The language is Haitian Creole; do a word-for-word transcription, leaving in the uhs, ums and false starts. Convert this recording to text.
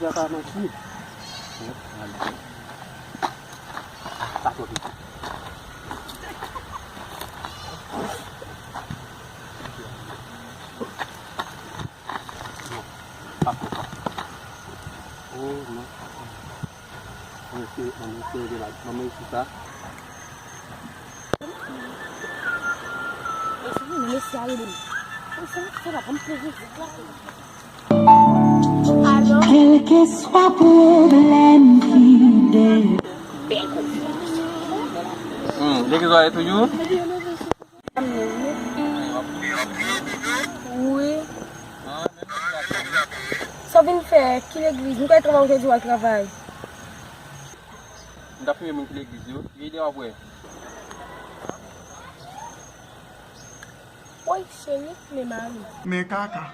Maryaj la pa manti. Sa twò piti. Non, pa fè sa. Oh, non. Mwen se, mwen se de la, mwen se sa. Mesye a rele m. Mwen se, se la, ban m peze vit la. Alo? Kèlkeswa pwoblèm ki de. Hmm, depi zwa e toujou? Wi. Sa w vin fè? Ki legliz? M kwè travay ou te di w al travay. M t ap filme moun ki legliz yo. Ki videyo w ap wè? Woy, cheri, men mari. Men kaka.